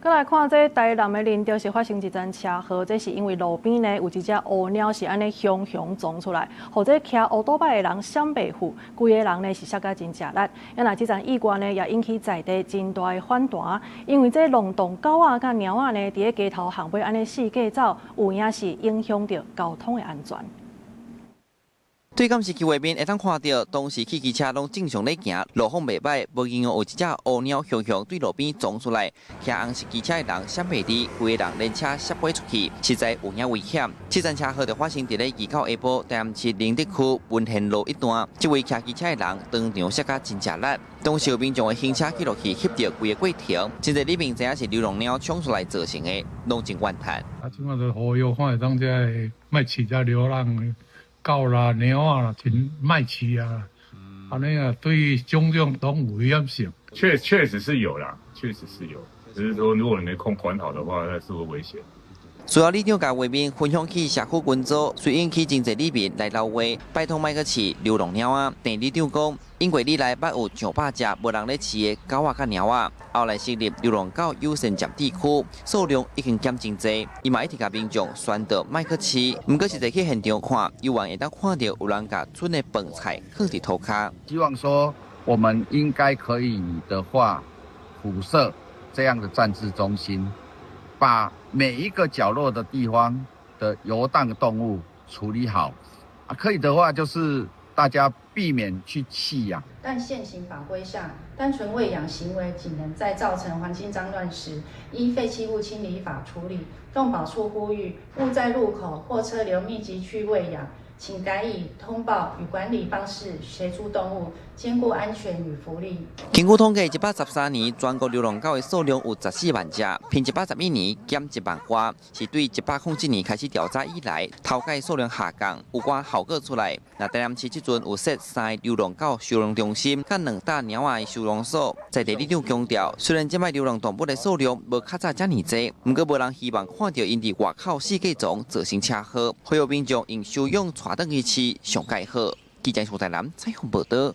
閣來看這台南的仁德是發生一場車禍，這是因為路邊呢有一隻烏貓是按呢雄雄撞出來，予這騎烏多擺的人閃袂赴，規个人呢是摔甲真吃力。啊，若這場意外呢也引起在地真大的反彈，因為這浪蕩狗仔佮貓仔呢佇咧街頭巷尾按呢四界走，有影是影響著交通的安全。對監視器畫面會當看著，當時汽機車攏正常咧行，路況袂䆀，無意外有一隻烏貓雄雄對路邊撞出來，騎紅色機車的人閃袂佇，規个人連車摔飛出去，實在有影危險。這場車禍就發生佇咧29下晡，台南市仁德區文賢路一段，這位騎機車的人當場摔甲真吃力。當時有民眾的行車記錄器翕著規个過程，真濟里民知影是流浪貓衝出來造成的，攏真怨嘆。啊，這馬就呼籲看會當這个莫飼這流浪的狗啦、貓仔啦，真莫飼啊！按呢啊，對種種攏有危險性。確實是有啦，確實是有，只是說如果你沒空管好的話，那是會危險。隨後里長共畫面分享去社區群組，隨引起真濟里民來留話，拜託莫閣飼流浪貓仔。鄭里長講，因過以來捌有上百隻無人咧飼的狗仔佮貓仔，後來設立流浪狗優先暫置區，數量已經減真濟。伊嘛一直共民眾宣導莫閣飼，毋過實際去現場看，猶原會當看著有人共賰的飯菜囥佇塗跤。希望說我們應該可以的話，普設這樣的暫置中心，把每一個角落的地方的遊蕩動物處理好，啊，可以的話就是大家避免去棄養。但現行法規下，單純餵養行為僅能在造成環境髒亂時，依廢棄物清理法處理。動保處呼籲，勿在路口或車流密集區餵養，請改以通報與管理方式協助動物，兼顧安全與福利。根據統計，113年全國流浪狗的數量有14萬隻，比111年減1萬外，是對107年開始調查以來，頭擺數量下降，有寡效果出來。那台南市這陣有設三个流浪狗收容中心，佮兩搭貓仔的收容所。在地里長強調，雖然這擺流浪動物的數量無較早遮爾濟，毋過無人希望看著𪜶佇外口四界撞造成車禍，呼籲民眾用收養帶轉去飼上蓋好。記者蘇台南採訪報導。